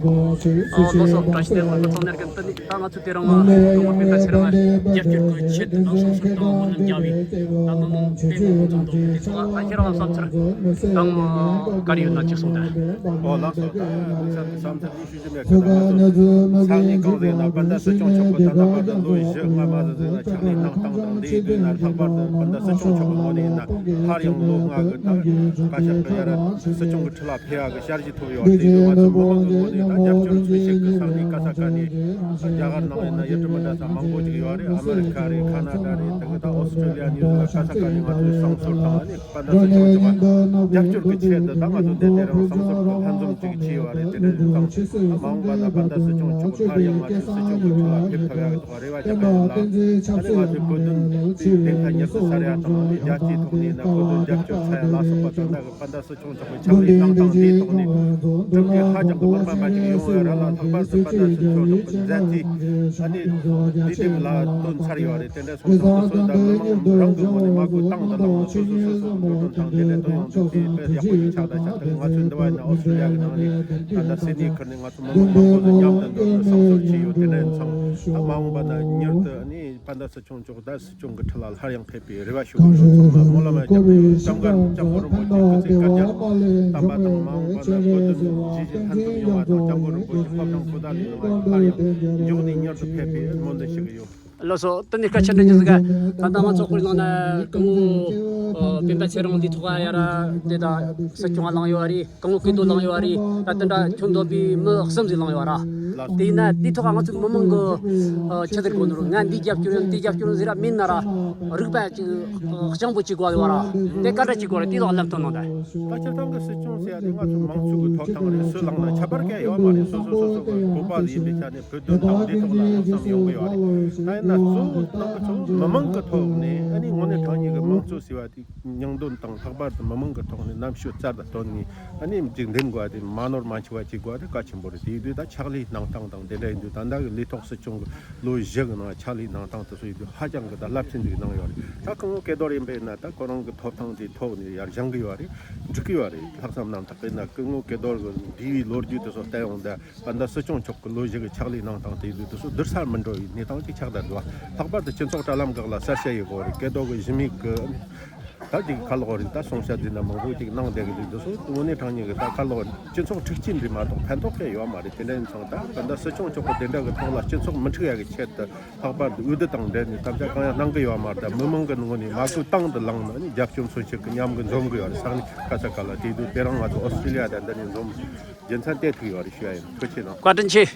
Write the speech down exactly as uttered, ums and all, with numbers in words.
ཨོ་ལགས་སོ། བཀྲ་ཤིས་བདེ་ལེགས། ཚང་མ་ལ་ཀན་ཏི་ནི་ད་ང་ཚོ་དེ་རིང་སྐུ་ངོ་སྤེན་པ་ཚེ་རིང་ལ་རྒྱབ་སྐྱོར་གྱི་ཆེད་དུ་ད་སོང་སོང་དང་སྨོན་ལམ་རྒྱག་པའི་ད་མི་མང་དཔེ་མང་པོ་འཛོམས་འདུག་དེ་ཚོ་ལ་ད་ཁྱེད་རང་བསམ་ཚུལ་དང་ག་རེ་ཡོད་ན་ཅིག་གསུངས་དང་། ཨོ་ལགས་སོ། ད་བསམ་ཚུལ་ནི་ཞུ་རྒྱུ་མེད་གི། ད་ང་ཚོ་ས་གནས་གང་ཟིག་ཡིན་ན་སྤུན་ཟླ་སྲིད་སྐྱོང་མཆོག་གི་ད་ལྟ་བར་དུ་ལོ་བཞི་ལྔ་མ་ཟིག་ཟིག་ལ་ཕྱག་ལས་གནང་སྟངས་དང་དེ་ཡིན་དུས་ན། ལྷག་པར་དུ་སྤུན་ཟླ་སྲིད་སྐྱོང་མཆོག་གི་ངོས་ནས་ཡིན་ན་སླར་ཡང་ལོ་ལྔ་གི་ད་བཀའ་ཤག་གི་ཡར་སྲིད་སྐྱོང་གི་ཁྲི་ལ་ཕེབས་ཡག་གི་ཞལ་བཞེས་ཐོབ་ཡོད་དེ་དུས། ང་ཚོ་མི་མང་གི་ངོས་ནས་ད་རྒྱབ་སྐྱོར་འཚོལ་ཞིག་གི་ས་གནས་ག་ས་ག་ནས། རྒྱ་གར་ནང་ཡིན་ན་ཡུལ་གྲུ་མི་འདྲ་ས་མང་པོ་ཅིག་ཡོད་རེད། ཨ་མི་རི་ཁ་རེད། ཁ་ན་ཌ་རེད། དེ་གི་ད་ཨོ་སི་ཀྲི་ལི་ཡ་ནས་ཟིག་ལ་ག་ས་ག་ནས་ང་ཚོས་བསམ་ཚུལ་དང་ཨ་ནི་སྤུན་ཟླ་སྲིད་སྐྱོང་མཆོག་ལ་རྒྱབ་སྐྱོར་གི་ཆེད་དུ་ད་ང་ཚོ་འདི་དེ་རིང་བསམ་ཚུལ་གི་ལྷན་འཛོམས་ཅིག་བྱས་ཡོད་རེད། དེ་འདྲ་ཡིན་ཙང་། ད་མ་འོངས་པ་ན་སྤུན་ཟླ་སྲིད་སྐྱོང་མཆོག་སླར་ཡང་ང་ཚོའི་སྲིད་སྐྱོང་གི་ཁྲི་ལ་ཕེབས་ཐུབ་ཡག་གི་ཐོག་རེ་བ་རྒྱག་གི་ཡོད་ལ། ཨ་ནི་ང་ཚོའི་བོད་དོན་དེ་གཏན་ཁ་མྱུར་དུ་གསལ་ཡག་དང་། ཨ་ནི་རྒྱལ་སྤྱིའི་ཐོག་ནས་ན་བོད་དོན་རྒྱབ་སྐྱོར་འཚོལ་ཡག་ལ་སོགས་པ་ད་ལྟ་གི་སྤུན་ཟླ་སྲིད་སྐྱོང་མཆོག་གི་ཕྱག་ལས་གནང་སྟངས་དེའི་ཐོག་ནས་གྲུབ་འབྲས་ཧ་ཅང་གི་མི་དམན་པ་ཅིག་ཡོང་ཡོད་རེད་ལ། ལྷག་པར་དུ་སྤུན་ཟླ་སྲིད་སྐྱོང་མཆོག་གི་མཛད་རྗེས་ཨ་ནི་དུས་དེབ་ལ་བཏོན་ཚར་ཡོད་རེད། དེ་འདྲ་སོང་ཙང་དེ་ཚོ་ད་མི་མང་རང་གི་ངོས་ནས་མ་བསྐུལ་བཏང་དང་བཏང་། སོ་སོ་སོ་སོ་གི་འགྲོ་གྲོན་དང་དེ་འདྲ་བཏོན་ཡོང་དུས་དེ་དཔེ་ཡག་པོ་ཞིག་ཆགས་ད་ཆགས། ད་ང་ཚོ་འདི་བ་ཡིན་ན་ཨོ་སི་ཀྲི་ལི་ཡ་གི་ནང་ནས་ད་ལྟ་སིད་ནི་ཁུལ་ནས་ང་ཚོ་མི་མང་མང་པོ་ལ་མཉམ་དུ་འགྲོ་རྒྱུ་བསམ་ཚུལ་བྱས་ཡོད། དེ་འདྲ་ཡིན་ཙང་ད་མ་འོངས་པ་ན་མྱུར་དུ་ཨ་ནི་སྤུན་ཟླ་སྲིད་སྐྱོང་མཆོག་ད་སྲིད་སྐྱོང་གི་ཁྲི་ལ་སླར་ཡང་ཕེབས་པའི་རེ་བ་ཞུ་གི་ཡོད། ཚང་མ་སྨོན་ལམ་ཡ་རྒྱབ་ནས་ཡོད། སྐྱབས་མགོན་རིན་པོ་ཆེ་སྐུ་ཚེ་བསྐལ་བརྒྱར་བརྟན་པ་དང་། མ་འོངས་པ་ན་བོད་དོན་ཇི་བཞིན་ལྷན་འཛོམས་ཡོང་བ་དང་། སྐྱབས་མགོན་རིན་པོ་ཆེ་ཕོ་བྲང་པོ་ཏ་ལའི་ནང་ང་སླར་ཡང་མགྱོགས་ནས་མྱུར་དུ་ཕེབས་པའི་སྨོན་འདུན་ཞུ་གི་ཡོད། ལགས་སོ། དེ་ནས་སྐད་ཆ་དྲི་རྒྱུ་ཟིག་ག་ད་ལྟ་ང་ཚོ་སྐོར་ནང་ན་སྐུ་ངོ་སྤེན་པ་ཚེ་རིང་འདི་ཐོག་ཡ་ར་དེ་ད་སྲིད་སྐྱོང་ལངས་ཡོད་རེད། སྐུ་ངོ་སྐུ་ཐོག་ལངས་ཡོད་རེད། ད་དེ་འདྲ་ཁྱོན་བསྡོམས་པའི་མི་གསུམ་ཟིག་ལངས་ཡོད་ར། དེ་ཡིན་ན་དེའི་ཐོག་ང་ཚོ་མི་མང་གི་ཆི་ཟེར་གོ་ནོ་རུ། ང་འདི་རྒྱབ་སྐྱོར་ཡིན་འདི་རྒྱབ་སྐྱོར་ཡིན་ཟེར་ར་མིན་ན་ར། རིག་པ་ཅིག་སྤྱང་པོ་ཅིག་དགོས་རེད་བ་ར། དེ་ག་འདྲ་ཅིག་དགོས་རེད། དེའི་ཐོག་ལམ་སྟོན་གནང་དང་། ད་སྤྱིར་བཏང་གི་སྲིད་སྐྱོང་ཟེར་ཡ་དེ་ང་ཚོ་མང་ཚོགས་ཀྱི་ཐོབ་ཐང་རེད། སུ་ལངས་ན་ཁྱད་པར་གང་ཡོད་མ་རེད། སོ་སོ་སོ་སོ་གི་བོད་པ་ཡིན་པའི་ཆ་ནས་བོད་དོན་དང་འདི་ཐོག་ལ་མནོ་བསམ་ཡོང་གི་ཡོད་རེད། ད་ཡིན་ན་གཙོ་བོ་ནང་གི་ཚོ་མི་མང་གི་ཐོག་ནས་ཨ་ནི་དངོས་གནས་དྲང་གནས་ཀྱི་དམངས་གཙོ་ཟེར་བ་དེ་སྙིང་དོན་དང་ལྷག་པར་དུ་མི་མང་གི་ཐོག་ནས་རྣམ་དཔྱོད་རྩལ་དང་བཏོན་ནས་ཨ་ནི་མཇུག་འདེམས་དགོས་པ་དེ་མ་ནོར་མ་འཆུག་པ་བྱེད་དགོས་པ་དེ་གལ་ཆེན་པོ་རེད། དེ་ཡིན་དུས་ད་ཕྱག་ལས་གནང་སྟངས་དང་དེ་འདྲ་ཡིན་དུས། ད་ལྟ་གི་ལས་ཐོག་སྲིད་སྐྱོང་གི་ལོ་བཞི་གི་ནང་ཕྱག་ལས་གནང་སྟངས་དེ་ཚོ་ཡིན་དུས་ཧ་ཅང་གི་ད་རླབས་ཆེན་ཟིག་གནང་ཡོད་རེད། ད་སྐུ་ངོ་སྐལ་རྡོར་ཡིན་པ་ཡིན་ན་ད་ཁོ་རང་གི་ཐོབ་ཐང་དེའི་ཐོག་ནས་ཡར་སྦྱང་གི་ཡོད་རེད། འགྲིག་གི་ཡོད་རེད། ལྷག་བསམ་རྣམ་དག་གི་ན་སྐུ་ངོ་སྐལ་རྡོར་གི་འདས་པའི་ལོ་རྒྱུས་དེ་ཚོ་བལྟས་ཡོང་དུས། ད་ལྟ་སྲིད་སྐྱོང་མཆོག་གི་ལོ་བཞི་གི་ཕྱག་ལས་གནང་སྟངས་དེ་ཚོ་བསྡུར་ས་མི་འགྲོ་བའི་གནས་སྟངས་ཅིག་ཆགས་བསྡད་འདུག་ལྷག་པར་དུ་སྤྱི་ཚོགས་དྲ་ལམ་ཁག་ལ་གསལ་བཤད་ཡོད་གོ་རེད། སྐལ་རྡོར་གི་གཞི་མེད་གི་ད་ཅིག་ཁ་ལོག་རེད། ད་སྲུང་བྱ་འདི་ན་མང་པོ་ཅིག་གནང་བསྡད་གི་འདུག་འདི་ཚོ་དངོས་གནས་དྲང་གནས་གི་ད་ཁ་ལོག་སྤྱི་ཚོགས་འཁྲུག་རྐྱེན་འདི་མ་གཏོགས་ཕན་ཐོགས་གི་ཡོད་མ་རེད། དེ་འདྲ་ཡིན་ཙང་ད་ད་ལྟ་སྲིད་སྐྱོང་མཆོག་གི་དེ་འདྲ་གི་ཐོག་ལ་སྤྱི་ཚོགས་མི་འཁྲུག་ཡ་གི་ཆེད་དུ། ལྷག་པར་དུ་འོས་བསྡུ་དང་འབྲེལ་ནས་དམ་བཅའ་གང་ཡང་གནང་གི་ཡོད་མ་རེད། ད་མི་མང་གི་ངོས་ནས་མ་བསྐུལ་བཏང་དུ་བླངས་ནས་ནི་རྒྱབ་སྐྱོར་མཚོན་བྱེད་ཀྱི་མཉམ་གི་འཛོམས་གི་ཡོད་རེད། ས་གནས་ག་ས་ག་ལ་དེ་དུས་དེ་རིང་ང་ཚོ་ཨོ་སི་ཀྲི་ལི་ཡ་དང་འདི་ནས་འཛོམས་རྒྱུ་མཚན་དེ་ཐུག་ཡོད་རེད་ཞུ་ཡ་ཡིན། ཐུགས་རྗེ་གནང་། བཀའ་དྲིན་ཆེ།